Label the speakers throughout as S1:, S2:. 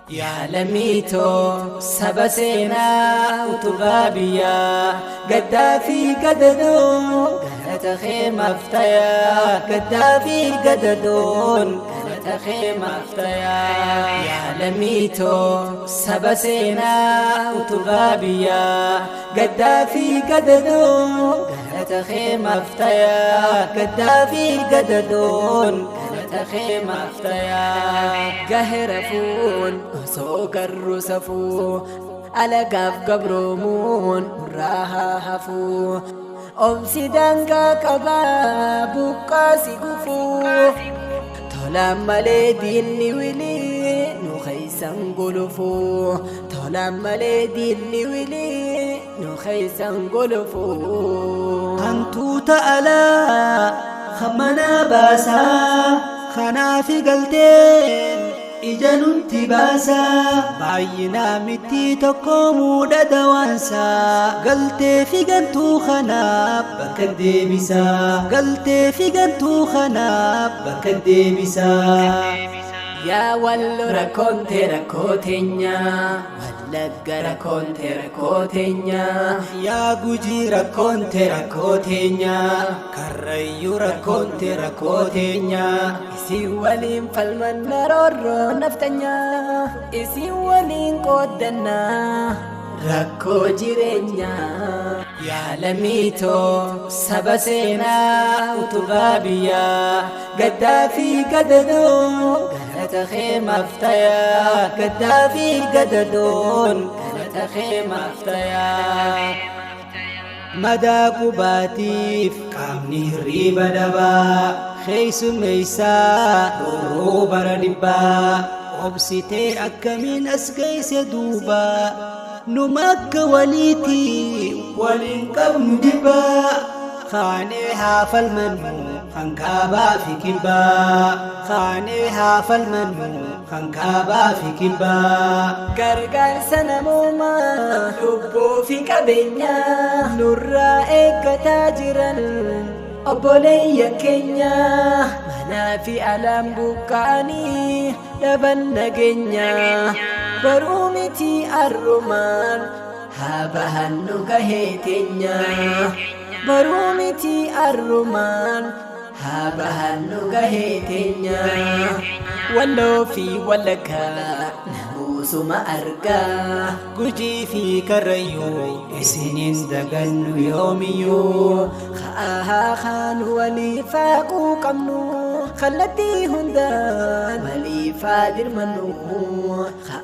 S1: Yaa lammiitoo saba seenaa utubaa biyyaa gaddaa fi gadadoon galata kee maftayaa gaddaa fi gadadoon galata kee maftayaa. Yaa lammiitoo saba seenaa utubaa biyyaa gaddaa fi gadadoon galata kee maftayaa gaddaa fi gadadoon galata kee maftayaa. Gahe rafuun osoo garru safuu alagaaf gabroomuun nurraa haa hafuu. Obsi daangaa qabaa buqqaasi gufuu. Tolaan malee diinni wilii nu keeysan gulufuu. Tolaan malee diinni wilii nu keeysan gulufuu.
S2: Hantuuta alaa hammanaa baasaa kanaafi galteen ija nutti baasaa baay'inaa miti tokko muudha dawaansaa galtee fi gantuu kanaaf bakka deebisaa galtee fi gantuu kanaaf bakka deebisaa.
S1: Yaa wallo rakkoonte rakkoo teenya Wallagga rakkoonte rakkoo teenya
S2: Yaa Gujii rakkoonte rakkoo teenya Karrayyuu rakkoonte rakkoo teenya
S1: Isin waliin falmanna roorroo naftanyaa Isin waliin qooddannaa rakkoo jireenyaa. Yaa lammiitoo saba seenaa utubaa biyyaa gaddaa fi gadadoon galata kee maftayaa gaddaa fi gadadoon galata kee maftayaa.
S2: Madaa qubaatiif qaamni hirriiba dhabaa keessummeessaa roorroo bara dhibbaa obsitee akkamiin as geesse duuba numa akka waliiti waliin qabnu jibbaa kaanee haa falmannu kan kaabaa fi kibbaa kaanee haa falmannu kan kaabaa fi kibbaa.
S1: Gargaarsa namoomaa lubbuu fi qabeenyaa nurraa eeggataa jiran obboleeyyan keenya manaa fi alaan buqqa'anii dhaban nageenya baruu miti arrumaan haa bahan nu gahee teenya baruu miti arrumaan haa bahan nu gahee teenya. Walloo fi Wallaggaa namuusuma argaa.
S2: Gujii fi Karrayyuu isiniin dagannu yoomiyyuu.
S1: Haa kaan waliif haa quuqamnu kallattii hundaan waliif haa dirmannu.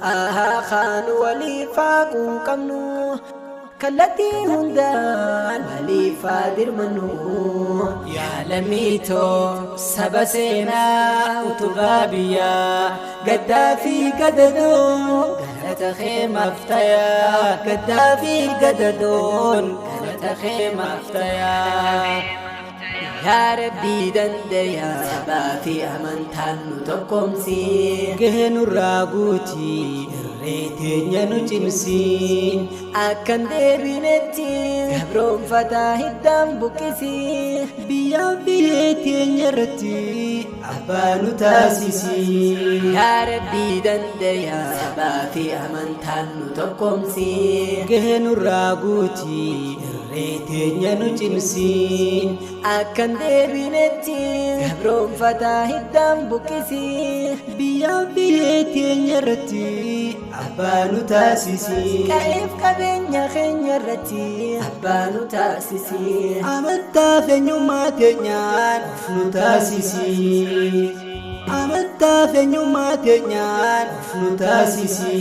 S1: Haa kaan waliif haa quuqamnu kallattii hundaan waliif haa dirmannu. Yaa lammiitoo saba seenaa utubaa biyyaa gaddaa fi gadadoon galata kee maftayaa gaddaa fi gadadoon galata kee maftayaa. Yaa Rabbii dandayaa sabaa fi amantaan nu tokkoomsi.
S2: Gahee nurraa guuti irree teenya nu cimsi.
S1: Akkan deebinetti gabroonfataa hiddaan buqqisi.
S2: Biyyaa biyyee teenya irratti abbaa nu taasisi.
S1: Yaa Rabbii dandayaa sabaa fi amantaan nu tokkoomsi.
S2: Gahee nurraa guuti irree teenya nu cimsi.
S1: Akkan deebinetti gabroonfataa hiddaan buqqisi.
S2: Biyyaa biyyee teenya irratti abbaa nu taasisi.
S1: Qa'eef qabeenya keenya irratti abbaa nu taasisi.
S2: Amantaa fi eenyummaa teenyaan of nu taasisi. Amantaa fi eenyummaa teenyaan of nu taasisi.